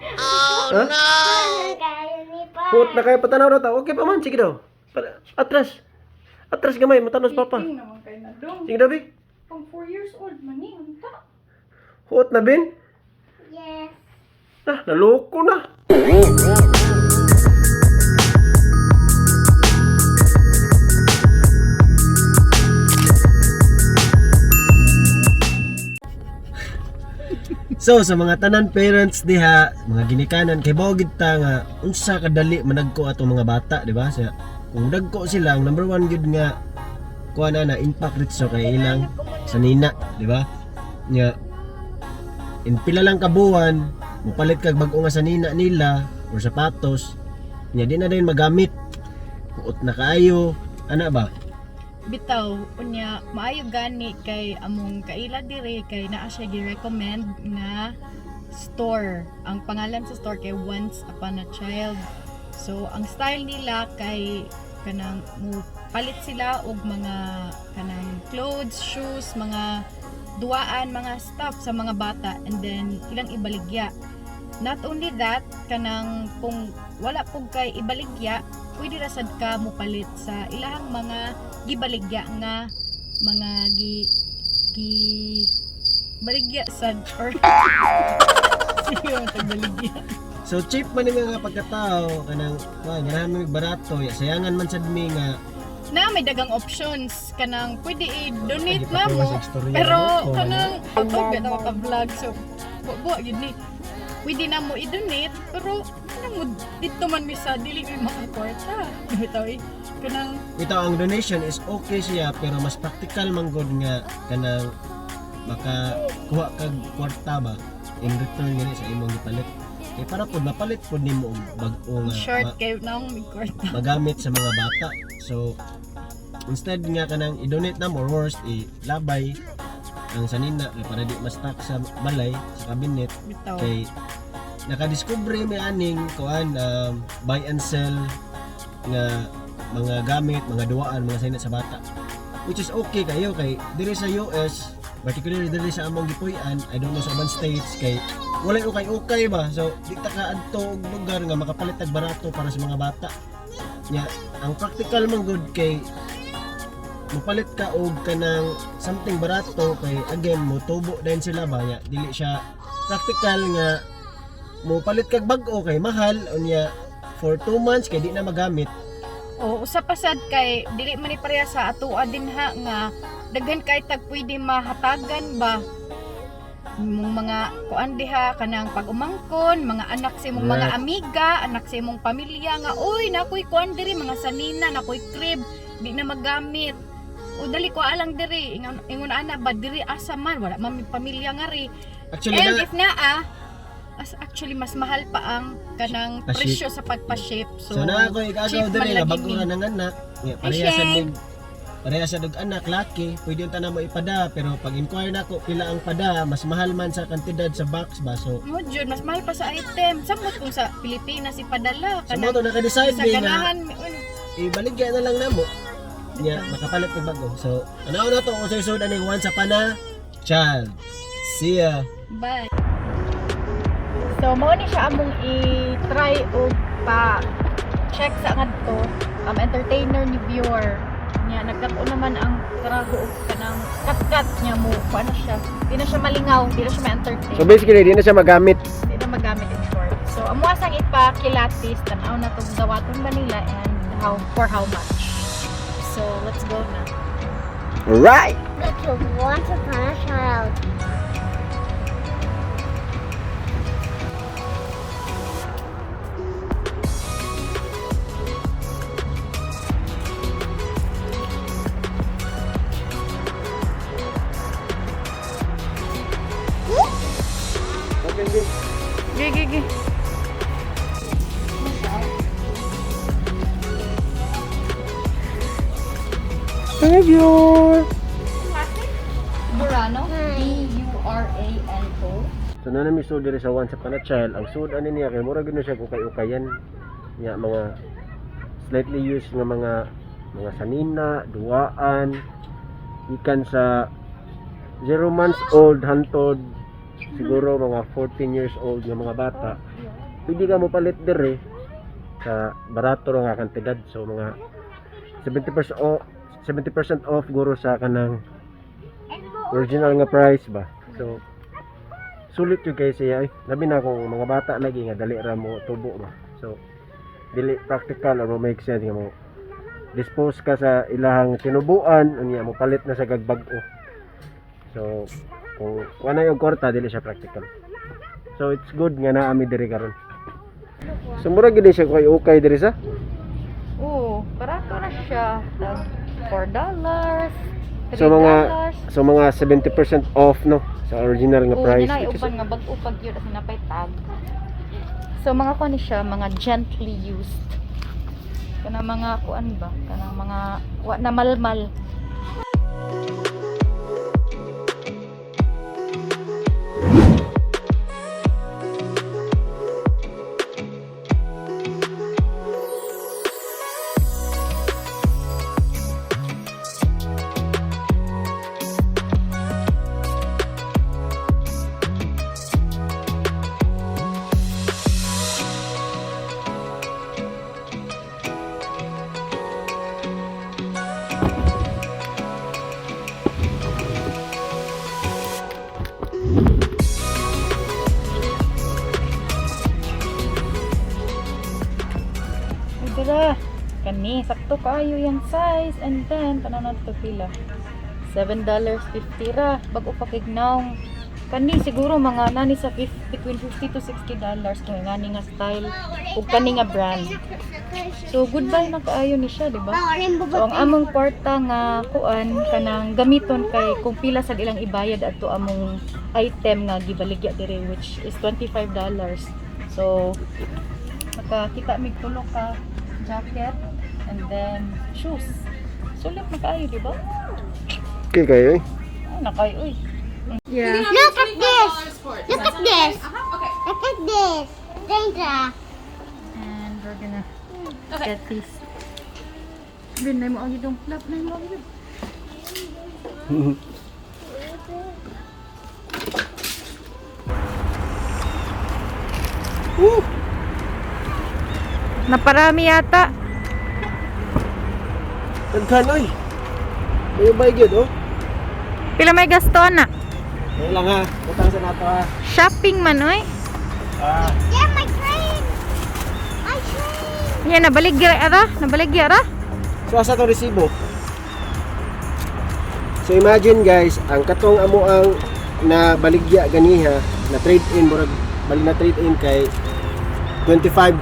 Ha? Kaya ni pa. Huot na kayo patanaw daw ta. Okay pa man, sige daw. Atras. Atras gamay, matanaw sa papa. King naman kay na dong. Sige daw, bi. Pang 4 years old man ni unta. Huot na, Bin. Yes. Ah, naloko na. So sa mga tanan parents diha, mga ginikanan kay bawo gid ta nga unsa kadali managko atong mga bata, di ba? Sa kung dagko sila, ang number one gid nga kuha na na impact ritso kay ilang sanina, di ba? Nga in pila lang ka buwan, mupalit kag bag-o nga sanina nila or sapatos, nya di na din magamit. Puot na kaayo, ana ba? Bitaw unya maayo gani kay among kaila diri kay naa siya gi-recommend nga store. Ang pangalan sa store kay Once Upon a Child. So ang style nila kay kanang mo palit sila og mga kanang clothes, shoes, mga duaan, mga stuff sa mga bata and then ilang ibaligya. Not only that, kanang kung wala pug kay ibaligya, pwede ra sad ka mopalit sa ilahang mga gibaligya nga mga gi gi baligya sad or sige mo tagbaligya. So cheap man ni nga pagkatao kanang wa ganahan mi barato, ya sayangan man sad mi nga Na may dagang options kanang pwede i-donate na Ay, mo gipatuwa sa istorya pero ko, kanang ato bitaw ka vlog so buwa gyud ni pwede na mo i-donate pero kanang mo dito man mi sa dili mi makakwarta bitaw eh kanang Ito ang donation is okay siya pero mas practical man gud nga kanang makakuha kag kwarta ba in return gani sa imong gipalit. Kay para pud mapalit pud nimo og bag-o nga short kay naong may kwarta. Magamit sa mga bata. So instead nga kanang i-donate na mo or worst ilabay ang sanina kay para di ma-stuck sa balay sa cabinet Bitaw. kay nakadiskubre mi aning kuan, buy and sell nga mga gamit, mga duwaan, mga sanina sa bata. Which is okay kayo kay diri sa US, particularly diri sa among gipuy-an, I don't know sa ubang states kay walay ukay-ukay ba. So di ta ka adto og lugar nga makapalit og barato para sa mga bata. Nya, ang practical man gud kay mopalit ka og kanang something barato kay again mo tubo din sila ba, nya dili siya practical nga mo palit kag bag-o kay mahal, unya for 2 months kay di na magamit. O usa pa sad kay dili man ni pareha sa atoa dinha nga daghan kay tag pwede mahatagan ba imong mga kuan diha kanang pag-umangkon, mga anak sa imong mga amiga, anak sa imong pamilya nga uy nakoy kuan diri mga sanina, nakoy crib, di na magamit. O dali ko alang diri, ingon, ingon ana ba diri asa man wala man may pamilya nga ri. Actually And na if naa as actually mas mahal pa ang kanang Pa-ship. presyo sa pagpa-ship. So, na ako igagaw cheap diri man nga lagi bag-o ni. ra ng anak nga pareha sa Shane. nig pareha sa dug anak laki, pwede yung tanan mo ipada pero pag inquire nako pila ang pada, mas mahal man sa kantidad sa box ba, so Mo jud mas mahal pa sa item. Samot kung sa Pilipinas ipadala so mo to naka-decide sa mi nga ganahan uy, ibaligya na lang namo nya makapalit og bago. So anaw na to kung sa isod aning Once Upon a Child. See ya. Bye. So mao ni siya among i-try og pa check sa ngadto entertainer ni viewer niya nagkat-on naman ang trago og kanang kat-kat niya mo kuan na siya di na siya malingaw, di na siya ma-entertain. So basically di na siya magamit. Di na magamit in short. So amo asang ipa-kilatis tan-aw na tong dawaton ba nila and how for how much. So let's go na. Right. Go to Once Upon a Child. Okay, sige. Gi gi gi. Hi, viewer. Burano? B-U-R-A-N-O. So na nami sud diri sa Once Upon a Child, ang sud ani niya kay murag gyud na siya ukay-ukayan nya mga slightly used nga mga sanina, duwaan, gikan sa 0 months old hantod siguro mga 14 years old nga mga bata. Pwede ka mo palit dire sa barato ra nga kantidad. So mga 70% off, 70% off guro sa kanang original nga price ba. So sulit yun kay siya eh. Labi na kung mga bata lagi nga dali ra mo tubo ba. So dili practical or mo make sense nga mo dispose ka sa ilahang tinubuan, unya mo palit na sa gagbag-o. So kung wala yung kwarta, dili siya practical. So it's good nga naa mi diri karon. So mura gid ni siya kay ukay diri sa. Oo, barato na siya. Tag $4. So mga 70% off, no, sa original nga Oo, price. na Which is uban nga bag-o pag yun as napay tag. So mga kuan ni siya, mga gently used. Kana mga kuan ba? Kana mga wa na malmal. Uy, dira. Kani, sakto kaayo yung size. And then, tanaw na ito pila. $7.50 ra. Bago pa kignaw. Kani, siguro mga nani sa 50, between $50 to $60 kung ngani nga style ug kani nga brand. So, goodbye na kaayo ni siya, di ba? So, ang among kwarta nga kuan kanang gamiton kay kung pila sad ilang ibayad adto among item nga gibaligya dire, which is $25. So, makakita mig tulo ka jacket and then shoes. Sulit na kaayo, di ba? Okay kayo eh. Ay, na kayo, uy. Yeah. Look at this. Look at this. Look at this. Danger. And we're gonna get this. Bin, na mo ang idong. Love, na mo ang idong. Woo! Naparami yata. Daghan oy. Mayo bay gyud oh. Pila may gasto na? Ayun lang ha. Utang sa nato ha. Shopping man, oy. Ah, Yeah, my train. My train. Yan, nabaligya ra. Nabaligya ra. So asa tong resibo? So imagine guys, ang katong amo ang na baligya ganiha na trade in, murag bali na trade in kay $25.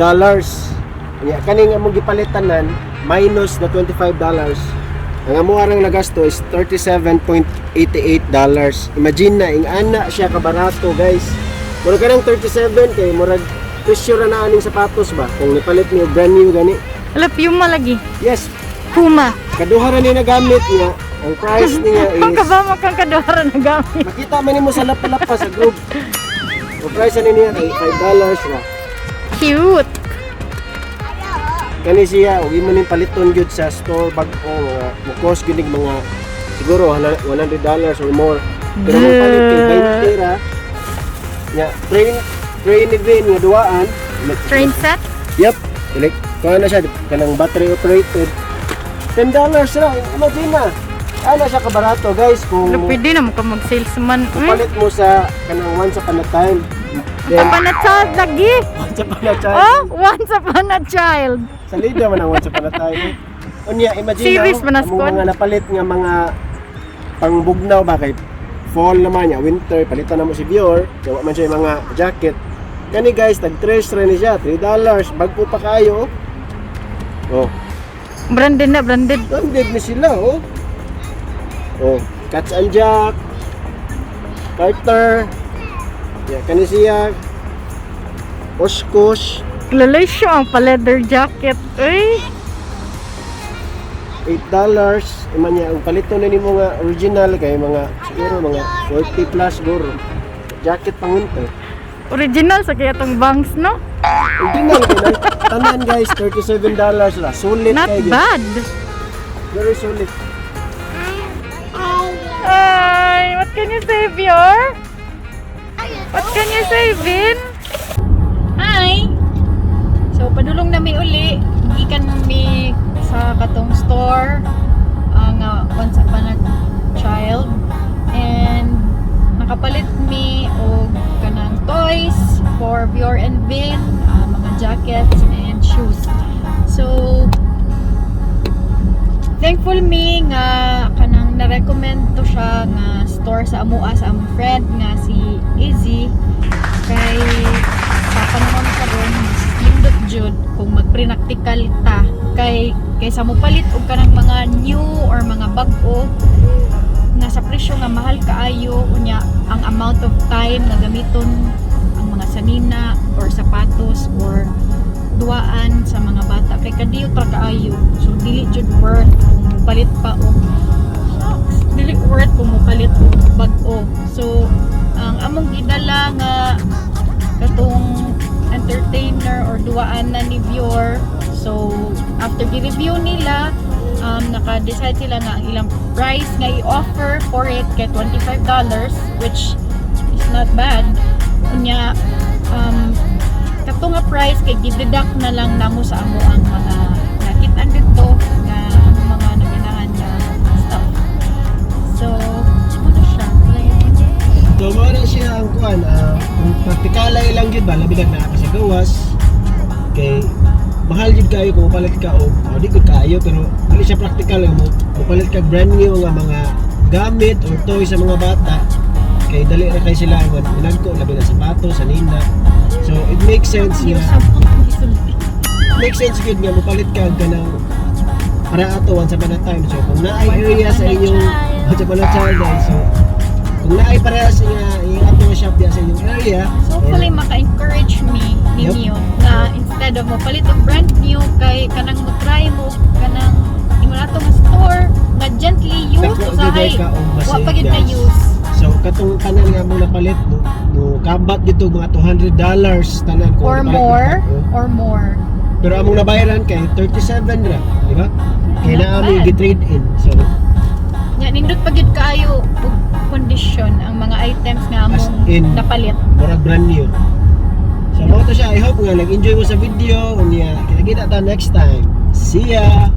Nya kaning among gipalitanan minus the $25. Ang amo arang nagasto is $37.88. Imagine na ing ana siya kabarato, guys. Murag kanang 37 kay murag presyo ra na aning sapatos ba kung nipalit niyo brand new gani. Ala, Puma lagi. Yes, Puma. kaduha ra ni nagamit niya. Ang price niya Ang is kabama kang kaduha na gamit. makita man nimo sa lapa-lapa sa group. Ang price ani niya kay $5 ra. Cute. Kani siya ug imo ning paliton gyud sa store bag-o, mga mo cost gyud ning mga siguro $100 or more. Pero mo palit kay 20 ra. Nya train train ni Vin nga duaan. Train set? Yep. Like kuha na siya kanang battery operated. $10 ra. Imagine na. Ana siya kabarato, guys, kung Ala, pwede na mo ka mag-salesman. kung Uy. palit mo sa kanang once upon a time. Then Upon a child lagi. Once upon a child. Oh, once upon a child. Sa leader man ang once upon a time, eh. Unya, imagine Series na, man na, among Skon. mga napalit nga mga pangbugnaw ba kay fall naman niya, winter, palitan na mo si Bior, kaya wa man siya yung mga jacket. Kani guys, tag tres ra ni siya, $3, bag-o pa kayo. Oh. Branded na, branded. Branded ni sila, oh. Oh, Cats and Jack, Carter, yeah, kani siya, Oshkosh, Lalay siya ang pa-leather jacket. Uy. $8. Iman niya, ang palito na nimo nga original kay mga siguro mga 40 plus guro. Jacket pang winter. Original sa kaya tong bangs, no? Original kay na. Tanan guys, $37 ra. Sulit Not kay gyud. bad. Very sulit. Ay, what can you say, Bior? What can you say, Vin? Hi! store nga Once Upon a Child and nakapalit mi og kanang toys for Bior and Vin, mga jackets and shoes. So thankful mi nga kanang na-recommend to siya nga store sa amoa sa among friend nga si Izzy kay sa panahon karon mas nindot jud kung magprinaktikal ta kay kaysa mo palit og kanang mga new or mga bag-o nga sa presyo nga mahal kaayo, unya ang amount of time nga gamiton ang mga sanina or sapatos or duwaan sa mga bata kay kadiyot ra kaayo. So dili jud worth kung mopalit pa og, shucks, dili worth kung mopalit og bag-o. So ang among gidala nga katong entertainer or duwaan na ni Vior, so after gi-review nila, naka-decide sila nga ang ilang price nga i-offer for it kay $25, which is not bad. Unya kato nga price kay gi-deduct na lang namo sa amo ang mga nakit-an dito nga mga naganahan nga stuff. So ano siya? So mao na siya ang kuan, kung praktikalay lang gyud ba, labi na naa ka sa gawas kay mahal jud kayo kung palit ka og, oh, di gud kaayo, pero dili siya praktikal nga mo palit ka brand new nga mga gamit or toy sa mga bata kay dali ra kay sila nga nagko, labi na sapatos, sanina. So it makes sense nga make sense gyud nga mopalit ka og kanang para ato once upon a time. So kung naay area sa inyong once upon a child eh, so kung naay parehas nga yung ato nga shop diya sa inyong area. So hopefully maka-encourage me ninyo na instead of mo palit og brand new kay kanang mo try mo kanang ingon ato nga store nga gently used. Dako Usahay gyud ka og wa pa gyud na guys. use. So katong tanan nga mong napalit mo mo kabat dito mga $200 tanan kung Or napalit more mo bag-o. Or more. Pero among nabayaran kay 37 ra, di ba? Kay Not naa mi bad. gi-trade in. So Nya nindot pa gyud kaayo og condition ang mga items nga As among in, napalit. Murag brand new. So mao to siya. I hope nga nag-enjoy mo sa video. Unya, kita-kita ta next time. See ya.